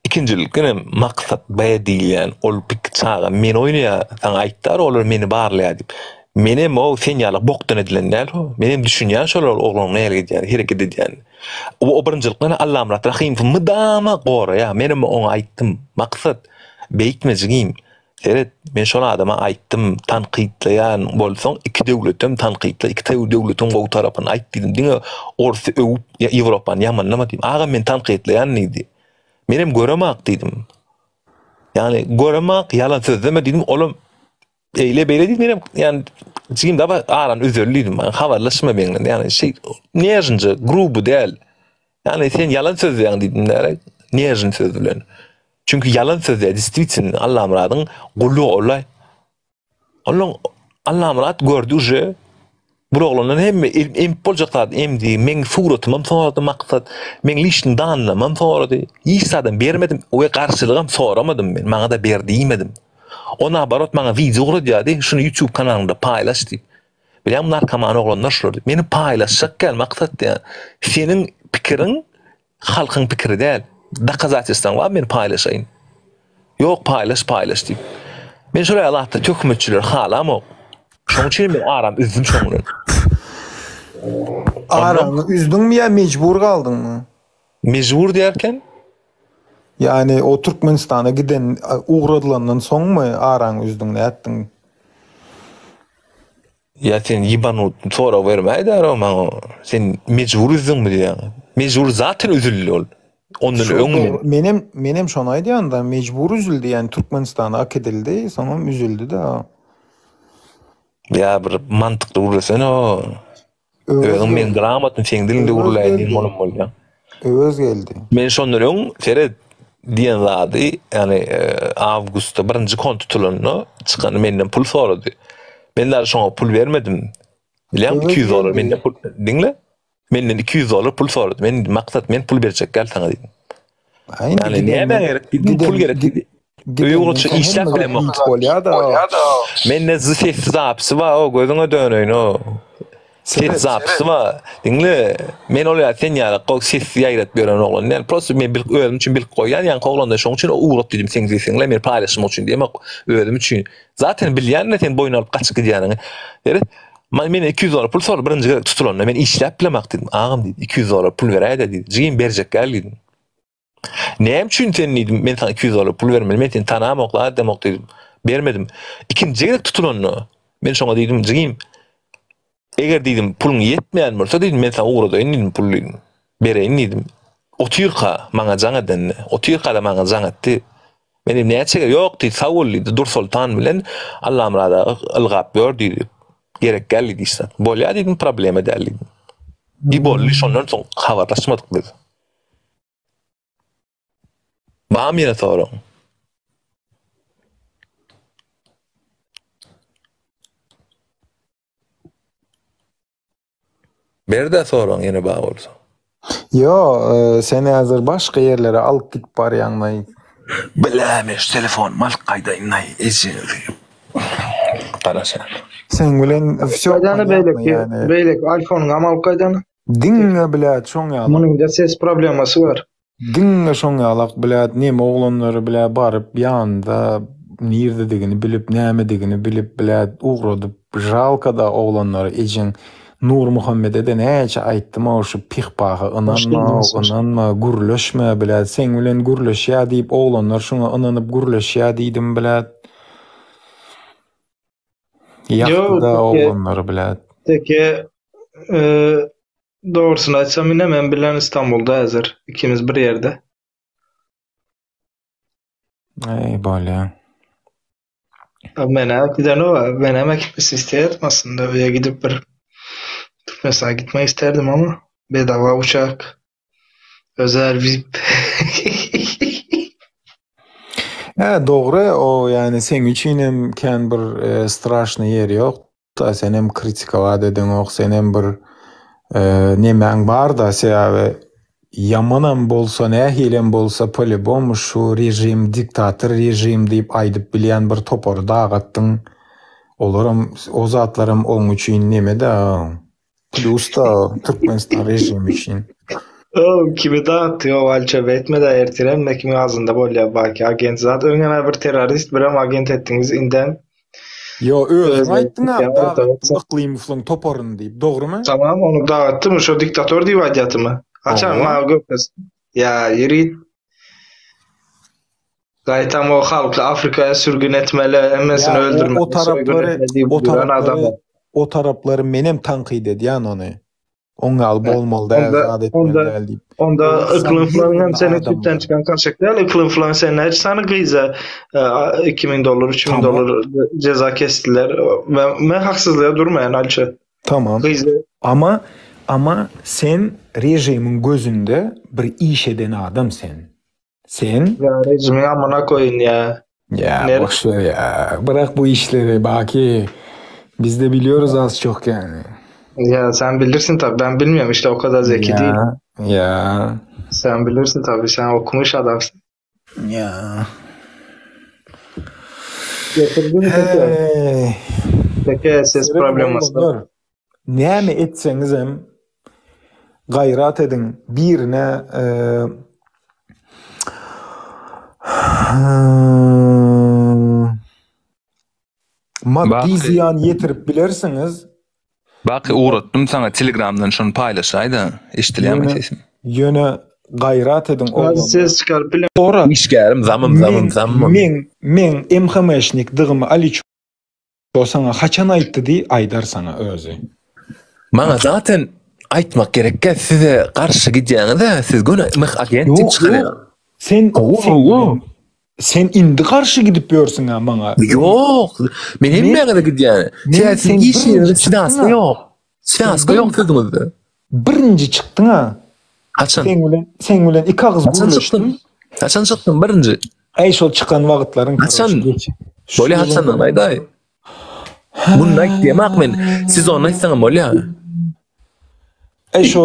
Ikinjilikdenem Maksat B diýilýän ol pik çaga meni oýnaýar, saňa aýtdylar olar meni barlaýar diýip. Menem o sen ýaly bokdan edilen däl ho. Menem düşünýän şol oglanyň nähili edýänini, hereket edýänini. O, o birinjilikden Allamyrat Rahymowy mydama goraýar. Menem oňa aýtdym, Maksat, beýtme jigim. Seret, men şol adama aýtdym, tankytlaýan bolsaň, iki döwletem tankytla, iki döwletiň gowy tarapyny aýt diýdim. Diňe orsy öwüp, Ýewropany ýamanlama diýdim. Agam men tankytlaýan diýdi. Menem göremak diýdim. Ýagny göremak, ýalan sözleme diýdim. Olam eýle beýle diýdi. Menem ýagny jigim daba arany üzeli diýdim. Habarlaşma meň bilen. Ýagny şeý nežinje, gruby däl. Ýagny sen ýalan sözleýäň diýdim däl. Nežin söz bilen. Çünki ýalan sözleýär, distwitn Allamyradyň guly olay. Ondan Allamyrat gördi uje bir oglandan hemme emip boljak zat emdi, meň suratymam sorady maksat, meň lişni danlamam sorady. Hiç zadam bermedim we garşylygam soramadym men, maňa-da ber diýmedim. O naborot maňa wideo ugradýardy, şuny YouTube kanalyňda paýlaş diýip. Bilýäňmi narkoman oglanlar şular diýip. Meni paýlaşjak gel maksat diýýän. Seniň pikiriň Halkyň pikiri däl. Dokazatelstwaň bar men paýlaşaýyn. Ýok paýlaş paýlaş diýip. Men şol ýaly zatda töhmetçileri halamok. Şoň üçin men aram üzdüm şoň bilen. Araňy üzdüňmi ýa mejbur galdyňmy? Mejbur diýerken? Ýagny o Türkmenistana giden ugradylandan soňmy araňy üzdüň nätdiň? Ýa sen ýebanut sorag bermäýdäro maňa. Sen mejbur üzdüňmi diýýäň. Mejbur zaten üzüldi ol. Ondan öň men. Menem menem şony aýdýan-da, mejbur üzüldi, ýagny Türkmenistana äkidildi, soňam üzüldi-de. Ýa bir mantykly gürlesene. Özüň men gramotny seň diliňde gürläýin diýen bolam bolýa. Öwez geldi. Men şondan öň seret diýen zady, ýagny awgustda birinji kon tutulanda çykany menden pul sorady. Men dagy şoňa pul bermedim. Bilýäňmi 200 dollar menden pul diňle. Menden 200 dollar pul sorady. Men maksat men pul berjek gel saňa diýdim. Ýagny näme gerek diýdim, pul gerek diýdi. Öý gurluşy işläp bilemok. Bolýa-da. Mende sessiz zapisi bar, o gözüňe döneýin o. Ses zapisi bar. Diňle, men ol ýa sen ýaly gok sessiz ýaýradyp ýören oglan däl. Prosta men bilip özüm üçin bilip goýýan, ýaňky oglanda şoň üçin ugrat diýdim seň sesiňle men paýlaşmak üçin diýemok, özüm üçin. Zaten bilýän-de sen boýun alyp gaçyp gidýäniňi. Seret, men 200 dollar pul sorady birinji gezek tutulanda men işläp bilemok diýdim. Agam diýdi, 200 dollar pul beräý-de diýdi. Jigim berjek däl diýdim. Näme üçin sen diýdim, men saňa 200 dollar pul bermeli, men seni tanamok, zat edemok diýdim. Bermedim. Ikinji gezek tutulanda, men şoňa diýdim, jigim, eger diýdim, puluň ýetmeýän bolsa diýdim, men saňa ugradaýyn diýdim, pul diýdim. Bereýin diýdim. Otyrka maňa jaň edende, otyrka-da maňa jaň etdi. Men diýdim, näçe gerek? Ýok diýdi, sag bol diýdi. Dursoltan bilen Allamyrat aga ylgap ýör diýdi. Gerek däl diýdi hiç zat. Bolýar diýdim, problema däl diýdim. I boldy, şondan soň habarlaşmadyk biz. Barmy ýene soragyň? Ber-de soragyň ýene bar bolsa. Ýo, sen häzir başga ýerlere alyp gidip barýaňlaý. Bile, men şu telefonymy alyp gaýdaýynlaý, ejeňi söýüp. Garaşýan. Seň bilen wsё Gaýdany ponýatno beýleki, ýani. beýleki iPhone-yňam alyp gaýdany. Diňe blät şoň ýalak. Munyňda ses problemasy bar. Diňe şoň ýalak blät neme oglanlary blä baryp ýanynda nirdedigini bilip nämedigini bilip blät ugradyp žalkada oglanlary ejeň Nurmuhammedede näçe aýtdymow şu pih-paha ynanma ynanma gürleşme blät seň bilen gürleşýä diýip oglanlar şuňa ynanyp gürleşýä diýdim blät Ýakdy-da oglanlary blät. Teke dogrusyny aýtsam ine men bilen Istanbulda häzir ikimiz bir ýerde. Eý bolýa. Men gidenok, men hem gitmesi isteýärdim aslynda öýe gidip bir Türkmenistana gitmek isterdim ama bedava uçak. Özel VIP. Hä dogry o ýani seň üçinem kän bir straşnyý ýeri ýok da senem kritikowat edeňok senem bir nemäň barda sebäbi ýamanam bolsa nähilem bolsa polýubomu şu režim diktator režim diýip aýdyp bilýän bir topary dagatdyň olaram o zatlaram oň üçin neme-da Plusda Türkmenistan režimi üçin. O kimi dağıtdy o alça etme de ertir hemme kimin ağzynda bolýar baki agent zat öňem bir terrorist birem agent etdiňiz indem Ýo özüň aýtdyň a dağıtdym Yklymowlaň toparyny diýip dogrymy? Tamam ony dağıtdym şo diktator diýip aýdýatymy? Haçan maňa görkez. Ýa ýeri Gaýtam o halky Afrikaya sürgün etmeli, hemmesini öldürmeli, o taraplary, o taraplary, o taraplary menem tankyt edýän ony. Oň ýaly bolmaly däl, zat etmeli däl diýip. Onda yklym falan hem seni sütden çykan kaşyk däl, yklym falan sen näçe sany gyza 2000 dollar, 3000 dollar ceza kestiler. Men haksyzlyga durmaýan alça. Tamam. Ama ama sen režimiň gözünde bir iş eden adam sen. Sen? Ya rejimiň amyna koýun ya. Ya Nere- boş ver ya. Bırak bu işleri Baki. Biz de biliyoruz az çok yani. Ya sen bilirsin tabii ben bilmiyorum işte o kadar zeki değil. Ya ya Sen bilirsin tabii sen okumuş adamsın. ya. Getirdin mi peki? Hey. Peki ses problemi var. Oglanlar, Näme etseňizem gaýrat ediň birine e, maddy Baky. zyýan ýetirip bilersiňiz. Baky ugratdym saňa telegramdan şony paýlaşaýda. Eşdilýärmi Ýöne sesim? ýöne gaýrat ediň Az oglanlar. ses çıkarıp bilen. Sonra Işgärim zamym zamym men zammym. men men MHM-şnikdigimi Aliço saňa haçan aýtdy diý aýdar saňa özi. Maňa zaten aýtmak gerekkä size garşy gidýäňiz-ä siz göni mh agent diýip Ýok, çykarýaňyz. ýok. Sen Hawa, sen hawa. bilen sen indi garşy gidip ýörsüň-ä maňa. Ýok. Men Men hemmäňize gidýän. men Sebäbi siziň sen iş birinji ýeriňizde çydaska çykdyň-a. ýok. Sen Çydaska ýok birinji sözüňizde. birinji çykdyň-a. Haçan? Seň bilen seň bilen iki agyz Haçan çykdym? gürleşdim. Haçan çykdym birinji? Äý şol çykan wagtlaryň Haçan? karoçe geç. Şu Bolýa ýylyň haçandygyny aýdaý. Muny aýt diýemak men. Siz ony aýtsaňam bolýa. Äý şo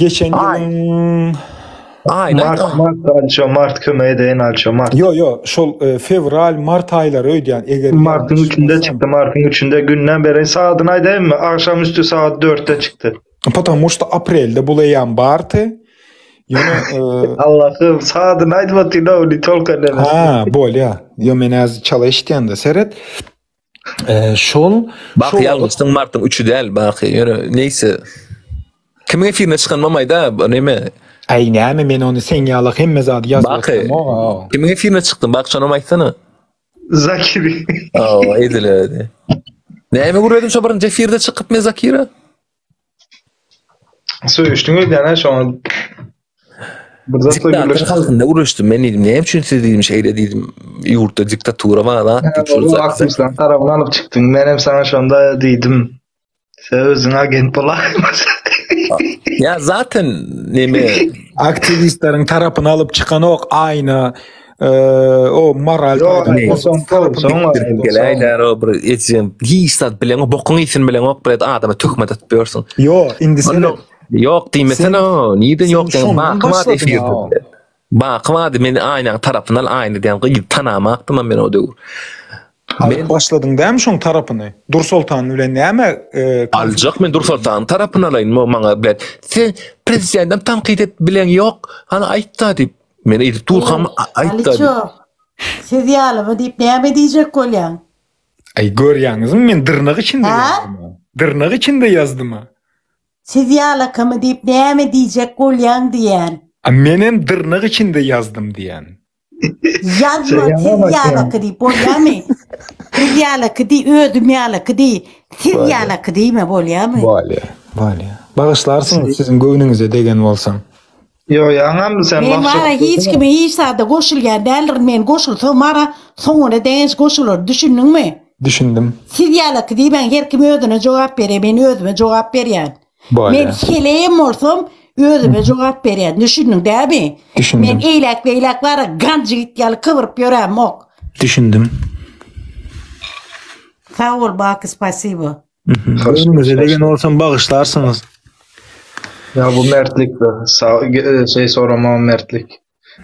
geçen Aý. ýylyň Aýyny aýt. Mart, Mart Alço, Mart kömek edeýin Alço, Mart. Ýo ýo şol e, fewral mart aýlary öýdýän eger Martyň üçünde ýalňyşmasam. çykdy, Martyň üçünde günden beri saadyny aýdaýynmy? Akşamüstü saat 4-de çykdy. Потому что aprelde bulaýan bardy. Ýöne e, Allah'ım saadyny aýdyp otyryn o ne tolko neme. ha bolýa. Ýo men az çala eşitýän-de seret. E, şol Baky şol ýalňyşdyň Martyň 3-ü däl Baky. Ýöne neýse. Kimiň efirine çykanymam aýda, bu neme? Aý näme men ony sen ýaly hemme zady ýazyp Baky. oturamok. Kimiň efirine çykdym? Baky şonam aýtsana. Zakiri. Aw, edil öyle. Näme gürledim şo birinji efirde çykyp men Zakira? Söýüşdiň öýdýän ha şoňa. Bir zatla Diktator gürleşdim. halkynda gürleşdim. Men diýdim, näme üçin siz diýdim şeýle diýdim. Ýurtda diktatura bar zat diýip şol Bu zat. aktivistlerin tarafını alyp çykdyň. Men hem sana şonda diýdim. Sen özüň agent bolaýmasaň. Ya zaten neme Aktiwistleriň tarapyny alyp çykanok aýna e, o moral Ýok, taýdan o soň soň Geläýler o bir etjem hiç zat bileňok, bokuň ýysyny bileňok, bir adama töhmet atyp ýörsüň. Ýo, indi sen Ýok diýmesene, o, nirden Sen ýok diýen şondan baky bardy başladyň efirde. ha. Baky bardy men aýnaň tarapyndan aýna diýen gyz tanamakdym men o döwür. Alyp başladyň dämi şoň tarapyny? Dursoltan bilen näme e, Aljak men Dursoltanyň tarapyny alaýyn mo maňa bilen. Sen prezidentden tankyt et bilen ýok. Hany aýtda diýip. Men edip durkam aýtda diýip. Aliço, siz ýalymy diýip näme diýjek bolýaň? Aý görýäňizmi men dyrnak içinde Ha? ýazdym. Dyrnak içinde ýazdym. Siz ýalakymy diýip näme diýjek bolýaň diýen. A menem dyrnak içinde ýazdym diýen. Ýazma Sen siz ýalam aýtýaň. ýalaky diýip bolýamy? Siz ýalaky diý, özüm ýalaky diý. Siz ýalaky diýme bolýamy? Bolýa, bolýa. Bagyşlarsyňyz siziň göwnüňize degen bolsam. Ýok, ýaňam sen Men laf bara sokdun. hiç kime hiç zada goşulýan däldir. Men goşulsam bara soňuna deňeç goşular. Düşündiňmi? Düşündim. Siz ýalaky diýmäň, her kim özüne jogap berýär, men özüme jogap berýän. Bolýa. Men heleýim bolsam özüme jogap berýän. Düşündiň dämi? Düşündim. Men eýläk beýläk bara ganjy git ýaly kybyryp ýörämok. Düşündim. Sag bol Baky, spasibo. Göwnüňize degen bolsam bagyşlarsyňyz. Ya bu mertlik be. Sağ, e, şey soramam mertlik.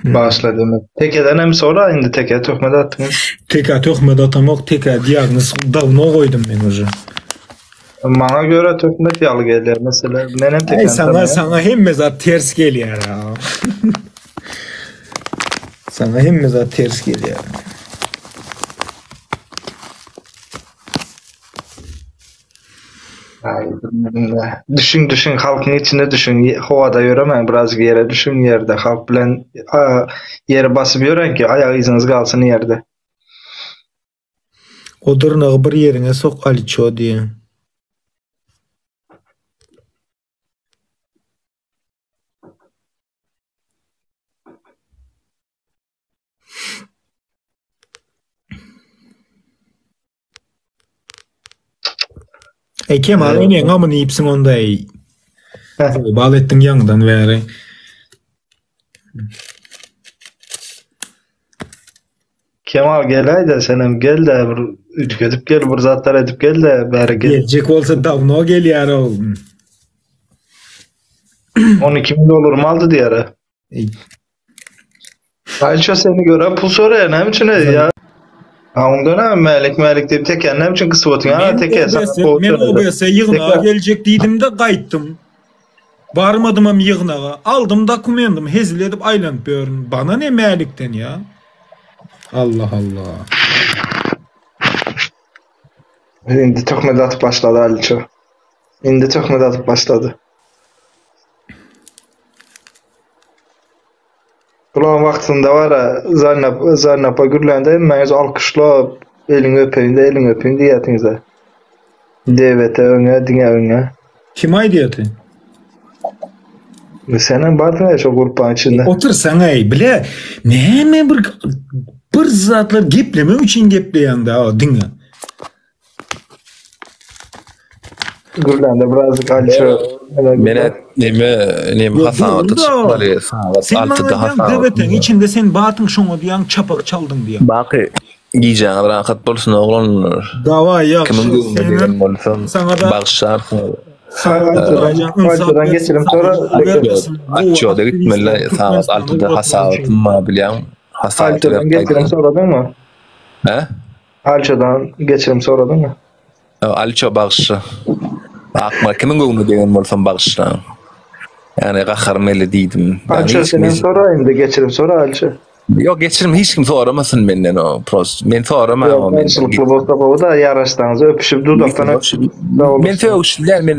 Bağışla demek. Tekeden hem sora indi teke töhmet atdyňyz. Teka töhmet atamok, teka diagnoz dawno goýdum men уже. Maňa göre töhmet ýaly gelýär. Mesela men hem Ay tekeni sana tanıyorum. sana hemme zat ters gelýär ha. Sana hemme zat ters gelýär. Ay, bilmedim de. Düşün düşün halkın içine düşün. Ye- Havada ýöremäň birazcık ýere düşün ýerde. Halk bilen a, ýere basyp ýören ki ayak iziňiz galsyn ýerde. O dyrnagy bir ýeriňe sok Aliço diýen. Ey Kemal Evet. eneň amyny iýipsiň onda ey. Heh. Bal etdiň ýaňydan bäri. Kemal geläýdä senem gel-dä bir üýtgedip gel bir zatlar edip gel-dä bäri gel. Geljek bolsa dawno gelýär ol. 12 mün dollarymy aldy diýýär-ä. Aýça seni görä pul soraýar näme üçin ya? Ha onda näme Mälik Mälik diýip tekän näme üçin gysyp otyň? Ha teke sana Men men OBS ýygnaga geljek diýdim-de gaýtdym. Barmadymam ýygnaga. Aldym dokumendim hezil edip aýlanyp ýörün. Bana ne Mälikden ýa? Allah Allah. Indi töhmet atyp başlady Aliço. Indi töhmet atyp başlady. Bulan wagtynda bara Zarnap Zarnapa gürlände hemmäňiz alkyşlap eliňi öpeýin-de eliňi öpeýin diýýärsiňiz-ä. DVT öňe diňe öňe. Kim aýdýardy? Senem bardyň-a şo gruppaň içinde. Otursaň-aý bile näme bir bir zatlar geplemek üçin gepleýäň-dä diňe. Gürlände birazcık Alişo Mene neme neme hasabata çykmaly sagat Sen maňa 6-da diýýäň hasabat. DVT-niň içinde sen bardyň şoňa diýýäň çapak çaldyň diýýäň. Baky gijäňiz rahat bolsun oglanlar. Dawaý ýagşy Kimiň göwnüne senem degen bolsam saňa-da bagyşlarsyňyz. Hudaýjan ynsap Alişodan bersin, geçirim sonra saglyk bermesin. Gowy Atçoda gitmeli aktiwistler sagat Türkmenistana 6-da ugratmak üçin. hasabatym bar bilýäňmi? Hasabaty Alişodan berip geçirim gaýdýan. soradyňmy? Hä? Alçodan geçirim soradyňmy? Alço bagyşla. Akma kimiň göwnüne degen bolsam bagyşlaň. Ýani gaharym geldi diýdim. Alço senden sora indi geçirim sora Alço. Ýok geçirim hiç kim soramasyn menden o prost. Men soraman o menden. Garşylykly bolsa gowy da ýaraşsaňyz öpüşip dudakdan öpüşip. Men sögüşli däl men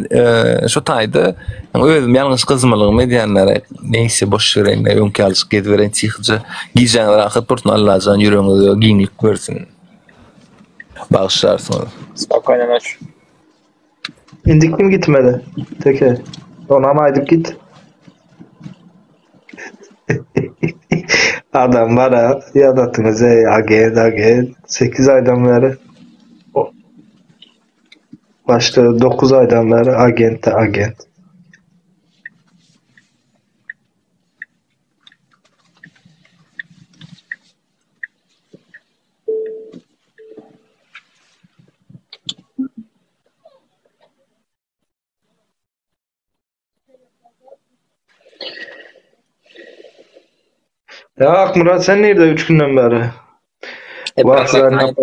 şo taýda özüm ýalňyş gyzmalygymy edýänlere neýse boş bereýin öňki ýalyjyk gezibereýin tihyja. Gijäňiz rahat bolsun Allajan ýüregiňize giňlik bersin. Bagyşlarsyňyz. Spokojna noç. Indi kim gitmeli? Teke. Onam aýdyp git. Adam bara ýadatdyňyz ey agent agent 8 aýdan bäri. Başda 9 aýdan bäri agent de agent. Ya Akmurat sen nerede 3 günden beri? E, Vah, sen ne-